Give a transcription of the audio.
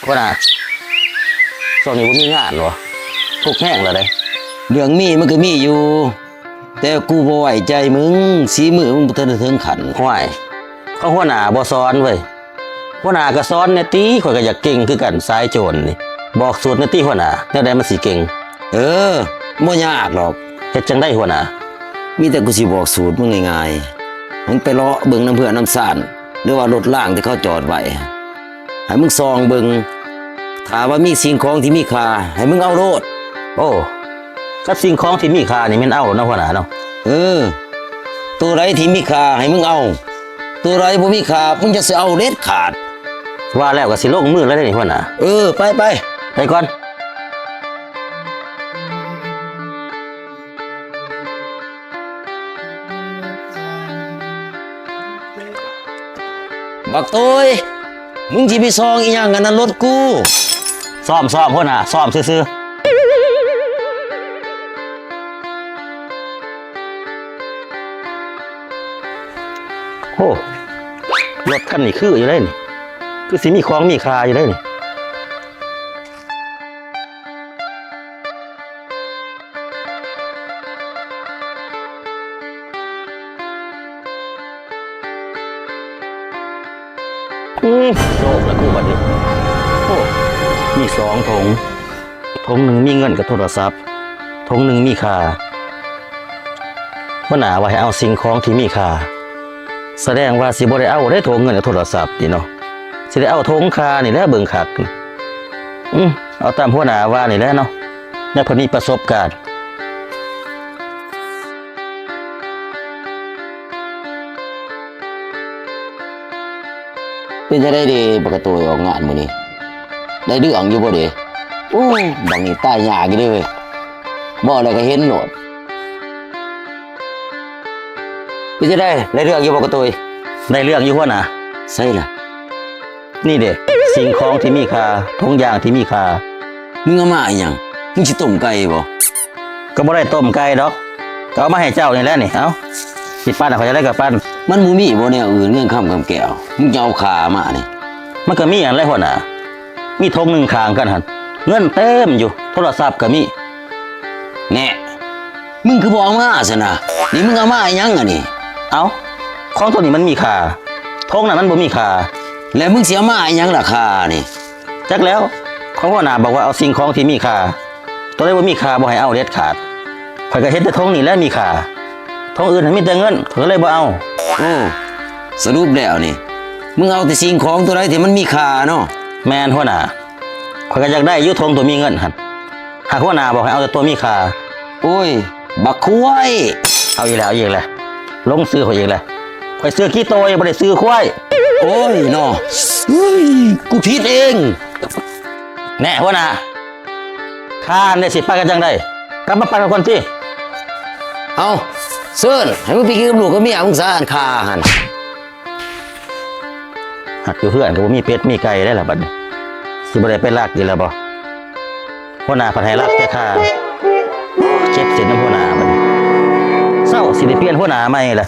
ຫົວໜ້າ ຊ່ວງນີ້ບໍ່ມີງານບໍ? ທຸກແຮງແລ້ວເດ້. ເລື່ອງມີມັນກໍມີຢູ່ ແຕ່ກູບໍ່ໄວ້ໃຈມຶງ, ສີມືມຶງບໍ່ທັນໄດ້ເຖິງຂັ້ນ. ຫ້ວຍ ຂອງຫົວໜ້າບໍ່ສອນເວີຍ. ຫົວໜ້າກໍສອນແດ່ຕິ, ຂ້ອຍກໍຢາກເກັ່ງຄືກັນສາຍໂຈນນີ້. ບອກສູດແດ່ຕິຫົວໜ້າ, ແນວໃດມັນຊິເກັ່ງ? ເອີ ບໍ່ຍາກດອກ. ເຮັດຈັ່ງໃດຫົວໜ້າ? ມີແຕ່ກູຊິບອກສູດມຶງງ່າຍໆ. ໃຫ້ມຶງໄປເລາະເບິ່ງນຳເຮືອນນຳຊານ ຫຼືວ່າລົດລາງທີ່ເຂົາຈອດໄວ້. ໃຫ້ມຶງສ່ອງເບິ່ງ, ຖ້າວ່າມີສິ່ງຂອງທີ່ມີຄ່າ ໃຫ້ມຶງເອົາໂລດ. ໂອ້ ຄັນສິ່ງຂອງທີ່ມີຄ່ານີ້ແມ່ນເອົາໂລດເນາະຫົວໜ້າເນາະ. ເອີ ໂຕໃດທີ່ມີຄ່າໃຫ້ມຶງເອົາ, ໂຕໃດບໍ່ມີຄ່າ ມຶງຢ່າຊິເອົາເດັດຂາດ. ວ່າແລ້ວກໍຊິລົງມືແລ້ວເດ້ນີ້ຫົວໜ້າ. ເອີ ໄປໆ ໄປກ່ອນ. ບັກຕຸ້ຍ ມຶງຊິໄປສ່ອງອີ່ຫຍັງອັນນັ້ນລົດກູ? ຊ້ອມ ຊ້ອມ ຫົວໜ້າ, ຊ້ອມຊື່ໆ. ໂອ້ ລົດຄັນນີ້ຄືຢູ່ເດ້ນີ້, ຄືຊິມີຂອງມີຄ່າຢູ່ເດ້ນີ້. ອືມ ໂລກລະກູບັດນີ້. ໂອ້ ມີສອງຖົງ, ຖົງໜຶ່ງມີເງິນກັບໂທລະສັບ, ຖົງໜຶ່ງມີຄ່າ. ຫົວໜ້າວ່າໃຫ້ເອົາສິ່ງຂອງທີ່ມີຄ່າ, ສະແດງວ່າຊິບໍ່ໄດ້ເອົາເດ້ຖົງເງິນກັບໂທລະສັບນີ້ເນາະ, ຊິໄດ້ເອົາຖົງຄ່ານີ້ແຫຼະເບິ່ງຄັກ. ອືມ ເອົາຕາມຫົວໜ້າວ່ານີ້ແຫຼະເນາະ, ແນວເພິ່ນມີປະສົບການ. ເປັນຈັ່ງໃດເດ ບັກກະໂຕຍ ອອກງານມື້ນີ້ ໄດ້ເລື່ອງຢູ່ບໍ່ເດ? ໂອ້ ບັກນີ້ຕາຍຍາກຢູ່ເດເວີຍ, ເວົ້າແລ້ວກໍເຫັນໂລດ. ເປັນຈັ່ງໃດ ໄດ້ເລື່ອງຢູ່ບໍ່ກະຕຸຍ? ໄດ້ເລື່ອງຢູ່ຫົວໜ້າ. ໃສລະ? ນີ້ເດ ສິ່ງຂອງທີ່ມີຄ່າ, ຖົງຢາງທີ່ມີຄ່າ. ມຶງເອົາມາອີ່ຫຍັງ? ມຶງຊິຕົ້ມໄກ່ບໍ? ກໍບໍ່ໄດ້ຕົ້ມໄກ່ດອກ, ກໍເອົາມາໃຫ້ເຈົ້ານີ້ແຫຼະນີ້. ເອົາ ຊິປັນໃຫ້ຂ້ອຍຈັ່ງໃດກໍປັນ. ມັນບໍ່ມີບໍແນວອື່ນ ເງິນຄຳຄຳແກ້ວ? ມຶງຈະເອົາຂ້າມານີ້? ມັນກໍມີຫັ້ນແຫຼະຫົວໜ້າ. ມີຖົງໜຶ່ງຂ້າງກັນຫັ້ນ ເງິນເຕັມຢູ່, ໂທລະສັບກໍມີ. ແນ່ ມຶງຄືບໍ່ເອົາມາຊັ້ນນະ? ນີ້ມຶງເອົາມາອີ່ຫຍັງອັນນີ້? ເອົ້າ ຂອງໂຕນີ້ມັນມີຄ່າ, ຖົງນັ້ນມັນບໍ່ມີຄ່າ. ແລ້ວມຶງຊິເອົາມາອີ່ຫຍັງລະຄ່ານີ້? ຈັກແລ້ວ, ຂອງຫົວໜ້າບອກວ່າເອົາສິ່ງຂອງທີ່ມີຄ່າ, ໂຕໃດບໍ່ມີຄ່າບໍ່ໃຫ້ເອົາເດັດຂາດ. ຂ້ອຍກໍເຫັນແຕ່ຖົງນີ້ແຫຼະມີຄ່າ, ຖົງອື່ນຫັ້ນມີແຕ່ເງິນ, ຂ້ອຍກໍເລີຍບໍ່ເອົາ. ໂອ້ ສະຫຼຸບແລ້ວນີ້ ມຶງເອົາແຕ່ສິ່ງຂອງໂຕໃດທີ່ມັນມີຄ່າເນາະ? ແມ່ນຫົວໜ້າ, ຂ້ອຍກໍຢາກໄດ້ຢູ່ຖົງໂຕມີເງິນຫັ້ນ, ຫາກຫົວໜ້າບອກໃຫ້ເອົາແຕ່ໂຕມີຄ່າ. ໂອ້ຍ ບັກຄວາຍ! ເອົາອີກແລ້ວ ເອົາອີກແລ້ວ, ລົງຊື່ຂ້ອຍອີກແລ້ວ. ຂ້ອຍຊື່ກີໂຕ ບໍ່ໄດ້ຊື່ຄວາຍ. ໂອ້ຍເນາະ, ເຮີ້ຍ ກູຜິດເອງ. ແນ່ຫົວໜ້າ, ຂ້ານີ້ຊິໄປກັນຈັ່ງໃດ? ກັບມາປັນກັນກ່ອນຕິ. ເອົາ ເຊີນ, ໃຫ້ມຶງໄປກິນກັບລູກກັບເມຍມຶງຊະ ອັນຂ້າຫັ້ນ. ຫາກຢູ່ເຮືອນກໍບໍ່ມີເປັດມີໄກ່ໄດ້ລະບັດນີ້, ຊິບໍ່ໄດ້ໄປລັກອີກແລ້ວບໍ? ຫົວໜ້າພັດໃຫ້ລັກແຕ່ຂ້າ, ເຈັບເສັ້ນນຳຫົວໜ້າບັດນີ້. ເຊົາ ຊິໄດ້ປ່ຽນຫົວໜ້າໃໝ່ລະ.